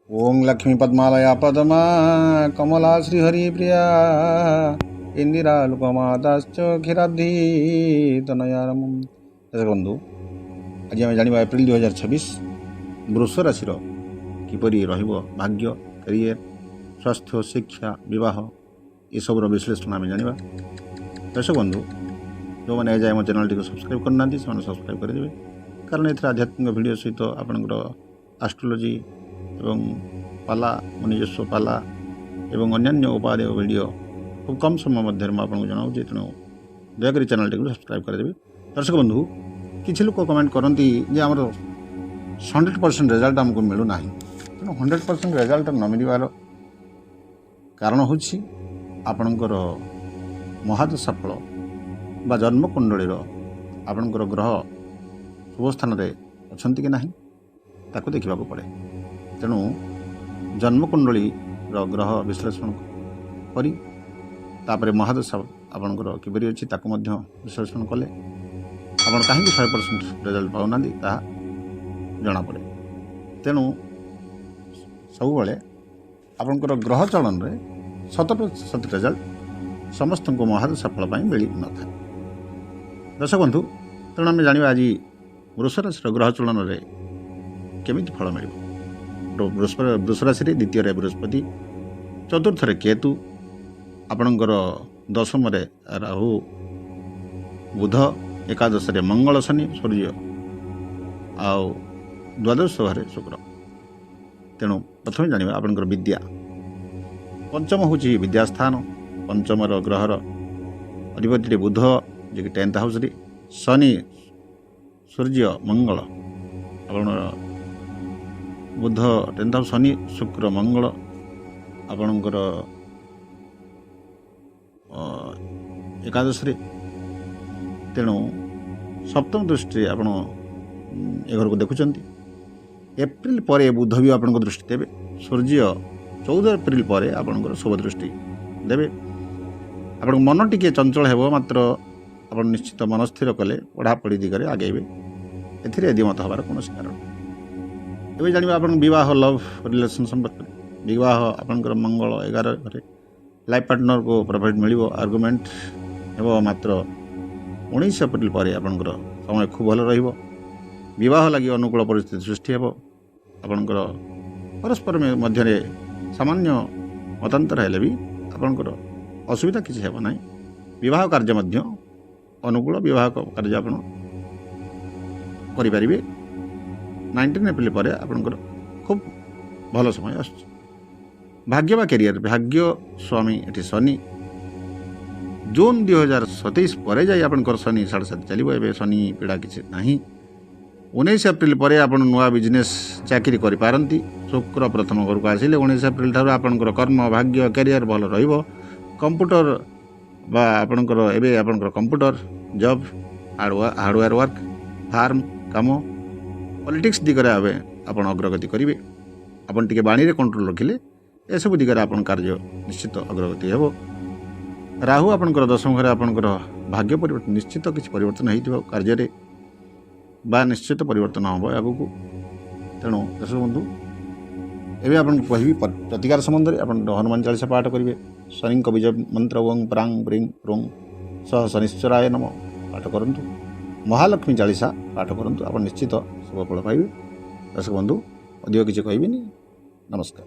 ଓଁ ଲକ୍ଷ୍ମୀ ପଦ୍ମାଲୟା ପଦ୍ମା କମଲା ଶ୍ରୀହରିପ୍ରିୟା ଇନ୍ଦିରା ଲୋକମାତାଶ୍ଚ କ୍ଷୀରାବ୍ଧି ତନୟାରମ। ଦର୍ଶକ ବନ୍ଧୁ, ଆଜି ଆମେ ଜାଣିବା ଏପ୍ରିଲ 2026 ବୃଷ ରାଶିର କିପରି ରହିବ ଭାଗ୍ୟ, କ୍ୟାରିୟର, ସ୍ୱାସ୍ଥ୍ୟ, ଶିକ୍ଷା, ବିବାହ, ଏସବୁର ବିଶ୍ଳେଷଣ ଆମେ ଜାଣିବା। ଦର୍ଶକ ବନ୍ଧୁ, ଯେଉଁମାନେ ଏଯାଏ ଆମ ଚ୍ୟାନେଲଟିକୁ ସବସ୍କ୍ରାଇବ୍ କରିନାହାନ୍ତି, ସେମାନେ ସବସ୍କ୍ରାଇବ୍ କରିଦେବେ, କାରଣ ଏଥିରେ ଆଧ୍ୟାତ୍ମିକ ଭିଡ଼ିଓ ସହିତ ଆପଣଙ୍କର ଆଷ୍ଟ୍ରୋଲୋଜି ଏବଂ ପାଲା, ମୋ ନିଜସ୍ୱ ପାଲା ଏବଂ ଅନ୍ୟାନ୍ୟ ଉପାଦେୟ ଭିଡ଼ିଓ ଖୁବ୍ କମ୍ ସମୟ ମଧ୍ୟରେ ମୁଁ ଆପଣଙ୍କୁ ଜଣାଉଛି। ତେଣୁ ଦୟାକରି ଚ୍ୟାନେଲଟିକୁ ସବସ୍କ୍ରାଇବ୍ କରିଦେବେ। ଦର୍ଶକ ବନ୍ଧୁ, କିଛି ଲୋକ କମେଣ୍ଟ କରନ୍ତି ଯେ ଆମର 100% ରେଜଲ୍ଟ ଆମକୁ ମିଳୁନାହିଁ। ତେଣୁ 100% ରେଜଲ୍ଟ ନ ମିଳିବାର କାରଣ ହେଉଛି ଆପଣଙ୍କର ମହାଦଶା ଫଳ ବା ଜନ୍ମକୁଣ୍ଡଳୀର ଆପଣଙ୍କର ଗ୍ରହ ଶୁଭ ସ୍ଥାନରେ ଅଛନ୍ତି କି ନାହିଁ, ତାକୁ ଦେଖିବାକୁ ପଡ଼େ। ତେଣୁ ଜନ୍ମକୁଣ୍ଡଳୀର ଗ୍ରହ ବିଶ୍ଳେଷଣ କରି ତାପରେ ମହାଦଶା ଆପଣଙ୍କର କିପରି ଅଛି, ତାକୁ ମଧ୍ୟ ବିଶ୍ଳେଷଣ କଲେ ଆପଣ କାହିଁକି 100% ରେଜଲ୍ଟ ପାଉନାହାନ୍ତି, ତାହା ଜଣାପଡ଼େ। ତେଣୁ ସବୁବେଳେ ଆପଣଙ୍କର ଗ୍ରହ ଚଳନରେ 100% ରେଜଲ୍ଟ ସମସ୍ତଙ୍କୁ ମହାଦଶା ଫଳ ପାଇଁ ମିଳିନଥାଏ। ଦର୍ଶକ ବନ୍ଧୁ, ତେଣୁ ଆମେ ଜାଣିବା ଆଜି ବୃଷ ରାଶିର ଗ୍ରହ ଚଳନରେ କେମିତି ଫଳ ମିଳିବ। ବୃଷ ରାଶିରେ ଦ୍ୱିତୀୟରେ ବୃହସ୍ପତି, ଚତୁର୍ଥରେ କେତୁ, ଆପଣଙ୍କର ଦଶମରେ ରାହୁ ବୁଧ, ଏକାଦଶରେ ମଙ୍ଗଳ ଶନି ସୂର୍ଯ୍ୟ ଆଉ ଦ୍ୱାଦଶ ଘରେ ଶୁକ୍ର। ତେଣୁ ପ୍ରଥମେ ଜାଣିବା ଆପଣଙ୍କର ବିଦ୍ୟା। ପଞ୍ଚମ ହେଉଛି ବିଦ୍ୟାସ୍ଥାନ। ପଞ୍ଚମର ଗ୍ରହର ଅଧିପତିଟି ବୁଧ, ଯିଏକି 10th ହାଉସ୍ରେ, ଶନି ସୂର୍ଯ୍ୟ ମଙ୍ଗଳ। ଆପଣଙ୍କର ବୁଧ 10th house, ଶନି ଶୁକ୍ର ମଙ୍ଗଳ ଆପଣଙ୍କର ଏକାଦଶରେ। ତେଣୁ ସପ୍ତମ ଦୃଷ୍ଟିରେ ଆପଣ ଏ ଘରକୁ ଦେଖୁଛନ୍ତି। ଏପ୍ରିଲ ପରେ ବୁଧ ବି ଆପଣଙ୍କ ଦୃଷ୍ଟି ଦେବେ। ସୂର୍ଯ୍ୟ 14 ଏପ୍ରିଲ ପରେ ଆପଣଙ୍କର ଶୁଭ ଦୃଷ୍ଟି ଦେବେ। ଆପଣଙ୍କ ମନ ଟିକିଏ ଚଞ୍ଚଳ ହେବ, ମାତ୍ର ଆପଣ ନିଶ୍ଚିତ ମନ ସ୍ଥିର କଲେ ପଢ଼ାପଢ଼ି ଦିଗରେ ଆଗେଇବେ। ଏଥିରେ ଦ୍ୱିମତ ହେବାର କୌଣସି କାରଣ ନାହିଁ। ଏବେ ଜାଣିବା ଆପଣଙ୍କ ବିବାହ, ଲଭ୍ ରିଲେସନ୍ ସମ୍ପର୍କରେ। ବିବାହ ଆପଣଙ୍କର ମଙ୍ଗଳ 11 ଘରେ, ଲାଇଫ୍ ପାର୍ଟନରକୁ ପ୍ରଫିଟ୍ ମିଳିବ, ଆର୍ଗୁମେଣ୍ଟ ହେବ, ମାତ୍ର 19 ଏପ୍ରିଲ ପରେ ଆପଣଙ୍କର ସମୟ ଖୁବ୍ ଭଲ ରହିବ। ବିବାହ ଲାଗି ଅନୁକୂଳ ପରିସ୍ଥିତି ସୃଷ୍ଟି ହେବ। ଆପଣଙ୍କର ପରସ୍ପର ମଧ୍ୟରେ ସାମାନ୍ୟ ମତାନ୍ତର ହେଲେ ବି ଆପଣଙ୍କର ଅସୁବିଧା କିଛି ହେବ ନାହିଁ। ବିବାହ କାର୍ଯ୍ୟ ମଧ୍ୟ ଅନୁକୂଳ, ବିବାହ କାର୍ଯ୍ୟ ଆପଣ କରିପାରିବେ। 19 ଏପ୍ରିଲ ପରେ ଆପଣଙ୍କର ଖୁବ୍ ଭଲ ସମୟ ଆସୁଛି। ଭାଗ୍ୟ ବା କ୍ୟାରିୟର, ଭାଗ୍ୟ ସ୍ୱାମୀ ଏଠି ଶନି। ଜୁନ୍ 2027 ପରେ ଯାଇ ଆପଣଙ୍କର ଶନି ସାଢ଼େ ସାତ ଚାଲିବ। ଏବେ ଶନି ପୀଡ଼ା କିଛି ନାହିଁ। 19 ଏପ୍ରିଲ ପରେ ଆପଣ ନୂଆ ବିଜନେସ୍, ଚାକିରି କରିପାରନ୍ତି। ଶୁକ୍ର ପ୍ରଥମ ଘରକୁ ଆସିଲେ 19 ଏପ୍ରିଲ ଠାରୁ ଆପଣଙ୍କର କର୍ମ, ଭାଗ୍ୟ, କ୍ୟାରିୟର ଭଲ ରହିବ। କମ୍ପ୍ୟୁଟର ବା ଆପଣଙ୍କର ଏବେ ଆପଣଙ୍କର computer job, hardware work, farm କାମ, ପଲିଟିକ୍ସ ଦିଗରେ ଏବେ ଆପଣ ଅଗ୍ରଗତି କରିବେ। ଆପଣ ଟିକେ ବାଣୀରେ କଣ୍ଟ୍ରୋଲ ରଖିଲେ ଏସବୁ ଦିଗରେ ଆପଣ କାର୍ଯ୍ୟ ନିଶ୍ଚିତ ଅଗ୍ରଗତି ହେବ। ରାହୁ ଆପଣଙ୍କର ଦଶମ ଘରେ, ଆପଣଙ୍କର ଭାଗ୍ୟ ପରିବର୍ତ୍ତନ, ନିଶ୍ଚିତ କିଛି ପରିବର୍ତ୍ତନ ହେଇଥିବ କାର୍ଯ୍ୟରେ ବା ନିଶ୍ଚିତ ପରିବର୍ତ୍ତନ ହେବ ଆଗକୁ। ତେଣୁ ଦର୍ଶକ ବନ୍ଧୁ, ଏବେ ଆପଣଙ୍କୁ କହିବି ପ୍ରତିକାର ସମ୍ବନ୍ଧରେ। ଆପଣ ହନୁମାନ ଚାଳିଶା ପାଠ କରିବେ। ଶନିଙ୍କ ବୀଜ ମନ୍ତ୍ର ଓଁ ପ୍ରାଂ ବ୍ରିଂ ପ୍ରୁଂ ସହ ଶନିଶ୍ଚରାୟ ନମ ପାଠ କରନ୍ତୁ। ମହାଲକ୍ଷ୍ମୀ ଚାଳିଶା ପାଠ କରନ୍ତୁ, ଆପଣ ନିଶ୍ଚିତ ଶୁଭ ଫଳ ପାଇବେ। ଦର୍ଶକ ବନ୍ଧୁ, ଅଧିକ କିଛି କହିବିନି। ନମସ୍କାର।